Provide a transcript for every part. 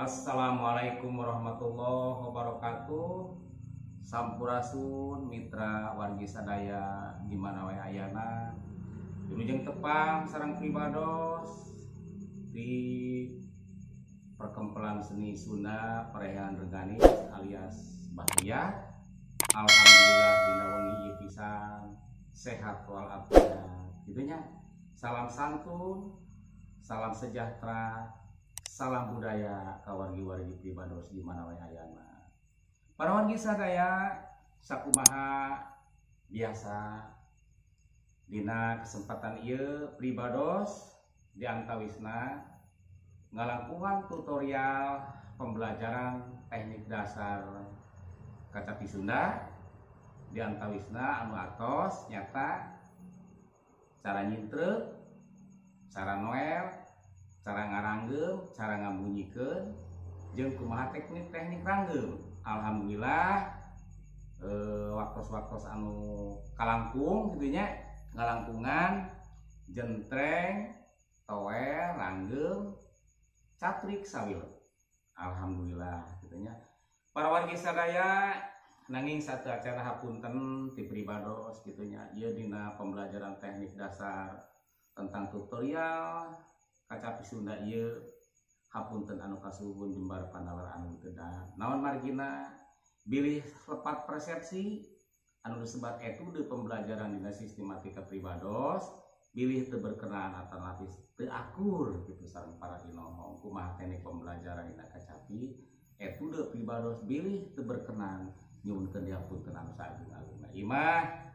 Assalamualaikum warahmatullahi wabarakatuh. Sampurasun mitra wargi sadaya di mana wae ayana. Wilujeng tepang sareng pribados di perkempelan seni Sunda Parehean Rengganis alias Bahria. Alhamdulillah dina wengi ieu pisan sehat walafiat. Kitu nya. Salam santun, salam sejahtera, salam budaya ka wargi-wargi pribados di mana wae ayana. Para wargi sadaya sakumaha biasa dina kesempatan ieu pribados di antawisna ngalangkungan tutorial pembelajaran teknik dasar kacapi Sunda di antawisna anu atos nyata cara nyintrek, cara noel, cara ngaranggem, cara ngabunyikeun, jeung kumaha teknik-teknik ranggem. Alhamdulillah waktos-waktos anu kalangkung kitu nya, ngalangkungan jentreng, toel, ranggem, catrik sawilet. Alhamdulillah kitu nya. Para wargi sadaya nanging satu acara hapunten ti pribados kitu nya. Ieu dina pembelajaran teknik dasar tentang tutorial kacapi Sunda ieu hapunten anu kasuhun jembar panalar anu teu da. Naon margina bilih lepat persepsi anu disebat etude pembelajaran dina sistematika pribados bilih teu berkenaan atanapi teu akur kitu sareng para inohong kumaha teknik pembelajaran dina kacapi etude pribados bilih teu berkenan nyuwunkeun dihapunten anu saageng-agengna. Imah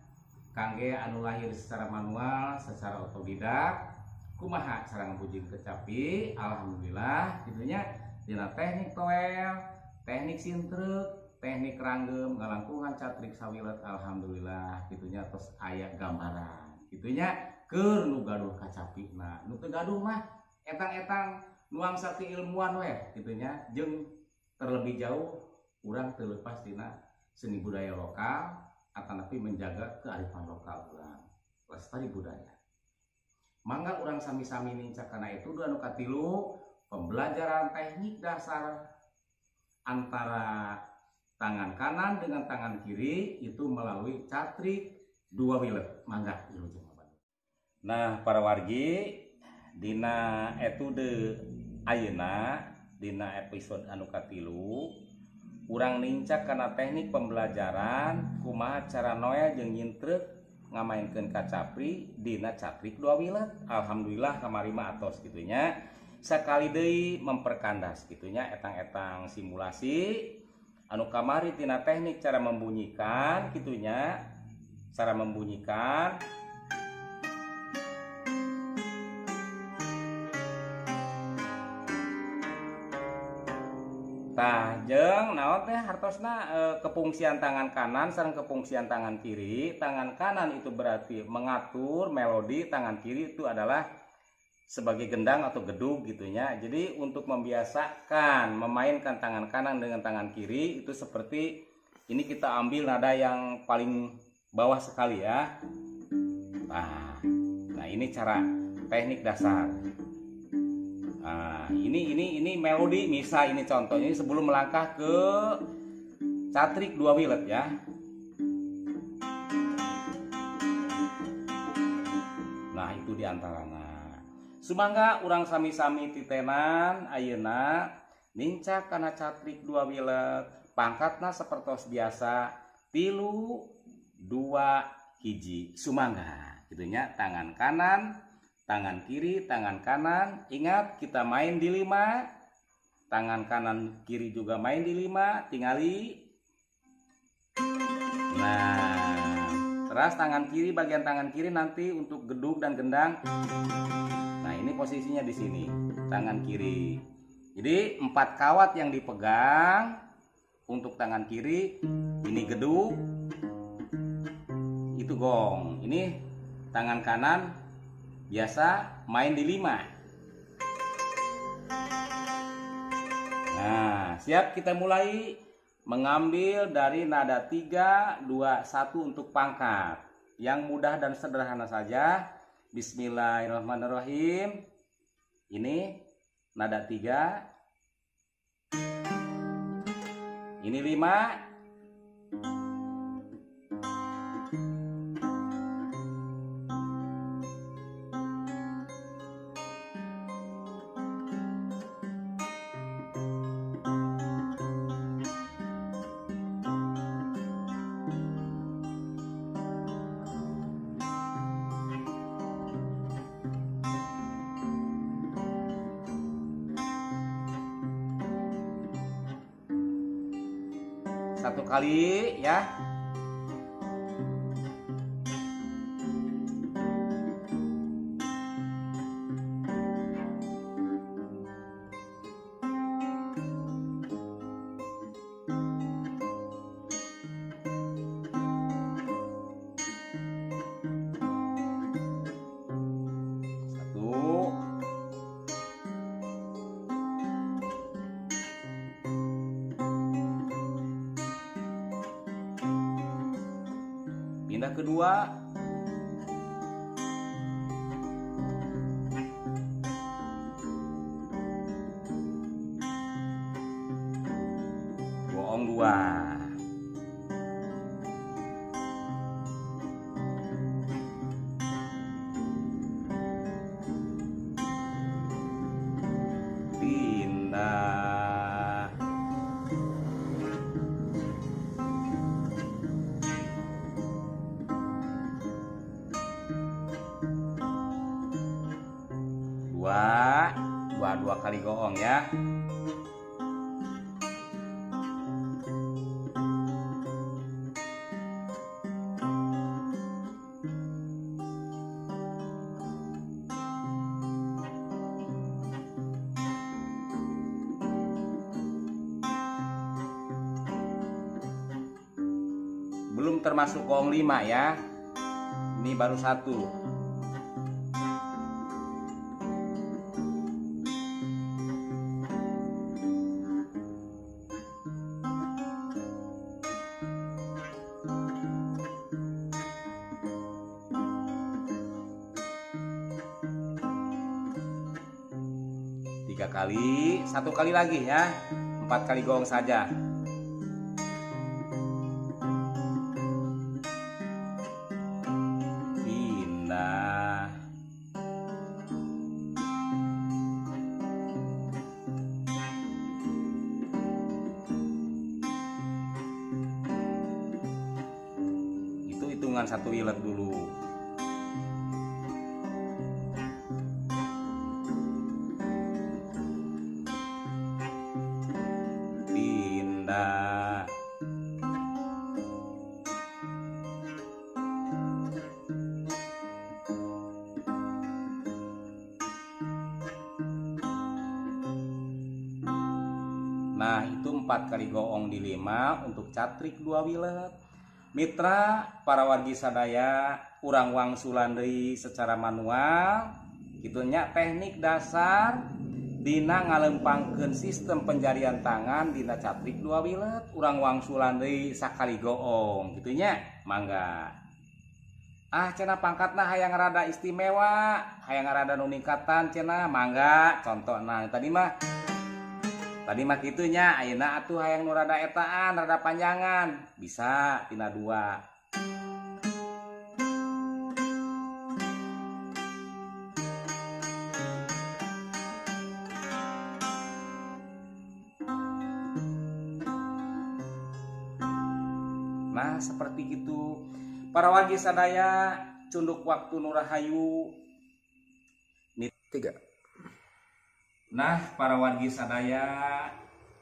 kangge anu lahir secara manual, secara otodidak kumaha cara ngabujing kecapi. Alhamdulillah gitunya dina teknik toel, teknik sintrek, teknik ranggem, ngalangkungan catrik sawilet. Alhamdulillah gitunya tos aya gambaran gitunya keur nu gaduh kacapina. Nu teu gaduh mah etang-etang nuangsa keilmuan weh gitunya, jeung terlebih jauh urang teu lepas dina seni budaya lokal atanapi menjaga kearifan lokal urang, lestari budaya. Mangga urang sami-sami nincak kana itu anu katilu pembelajaran teknik dasar antara tangan kanan dengan tangan kiri itu melalui catrik dua wilet. Mangga wilujeng. Nah, para wargi dina etude ayeuna dina episode anu katilu urang nincak kana teknik pembelajaran kumaha cara noel jeung nyintrek ngamainkeun kacapri dina catrik dua wilet. Alhamdulillah kamari mah atos kitu nya. Sakali deui memperkandas kitu nya etang-etang simulasi anu kamari tina teknik cara membunyikan kitu nya, cara membunyikan tah jeung naon teh hartosna kepungsian tangan kanan sareng kepungsian tangan kiri. Tangan kanan itu berarti mengatur melodi, tangan kiri itu adalah sebagai gendang atau gedug gitunya. Jadi untuk membiasakan memainkan tangan kanan dengan tangan kiri itu seperti ini, kita ambil nada yang paling bawah sekali ya. Nah ini cara teknik dasar. Nah, ini melodi misa, ini contohnya ini sebelum melangkah ke catrik dua wilet ya. Nah, itu diantaranya. Sumangga urang sami-sami titenan ayeuna nincak kana catrik dua wilet pangkatna sapertos biasa 3 2 1. Sumangga kitu nya, tangan kanan, tangan kiri, tangan kanan. Ingat kita main di 5. Tangan kanan kiri juga main di 5, tingali. Nah, terus tangan kiri, bagian tangan kiri nanti untuk gedug dan gendang. Nah, ini posisinya di sini, tangan kiri. Jadi 4 kawat yang dipegang untuk tangan kiri, ini gedug, itu gong. Ini tangan kanan biasa main di 5. Nah, siap kita mulai mengambil dari nada 3, 2, 1 untuk pangkat. Yang mudah dan sederhana saja. Bismillahirrahmanirrahim. Ini nada 3, Ini 5. Satu kali ya. Satu. Pindah kedua. Bohong 2. Pindah. Dua kali goong ya. Belum termasuk goong 5 ya. Ini baru 1. 3 kali, 1 kali lagi ya, 4 kali gong saja. Pindah. Itu hitungan 1 wilet dulu. Pindah. Nah, itu 4 kali goong di 5 untuk catrik 2 wilet. Mitra para wargi sadaya, urang wangsulan deui secara manual, gitunya teknik dasar dina ngalempangkeun sistem penjarian tangan dina catrik 2 wilet, urang wangsulan deui sakali goong gitunya, mangga. Ah cenah pangkatna hayang rada istimewa, hayang rada nu ningkatan cenah, mangga contohna tadi mah kitunya, ayeuna atuh hayang nu rada etaan, rada panjangan, bisa tina 2. Nah, seperti gitu. Para wargi sadaya, cunduk waktu nurahayu. 3. Nah, para wargi sadaya,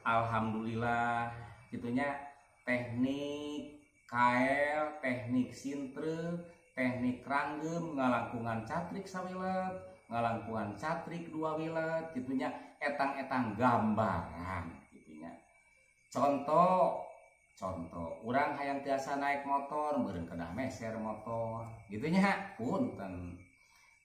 alhamdulillah gitunya teknik kael, teknik sintre, teknik ranggem, ngalangkungan catrik sawilet, ngalangkungan catrik 2 wilet, gitunya etang-etang gambaran gitunya. Contoh, urang hayang tiasa naik motor, meureun kedah meser motor, gitunya, punten.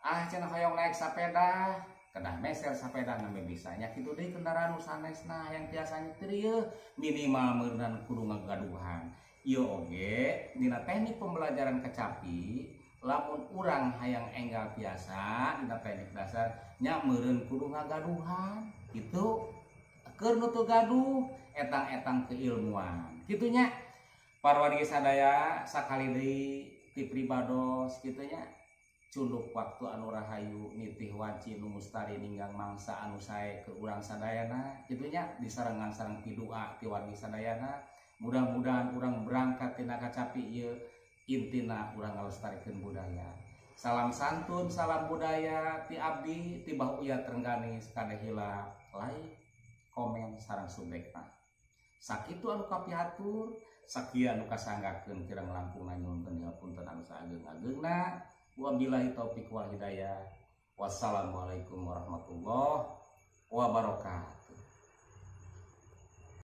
Ah cenah hoyong naik sepeda, kedah meser sepeda nembe bisanya kitu deui kendaraan nu sanesna hayang tiasa nyetir ieu minimal meureun kudu ngagaduhan. Ieu oge dina teknik pembelajaran kecapi, lamun urang hayang enggal tiasa dina teknik dasar nya meureun kudu ngagaduhan. Kitu. Keur nu teu gaduh etang-etang keilmuan. Kitu nya. Para wargi sadaya, sakali deui ti pribados kitu nya, cunduk waktu anu rahayu, nitih wanci nu mustari, ninggang mangsa anu sae ke urang sadayana kitu nya, disarengan sareng pidua ti wargi sadayana. Mudah-mudahan urang berangkat tina kacapi ieu, intina urang ngalestarikeun budaya. Salam santun, salam budaya ti abdi, ti Bah Uya Trengganis. Kade hilap like, komen sareng subscribe. Sakitu anu kapihatur, sakieu anu kasanggakeun, kirang langkung nyuhunkeun hapunten anu saageng-ageungna. Wabillahi taufik wal hidayah. Wassalamualaikum warahmatullahi wabarakatuh.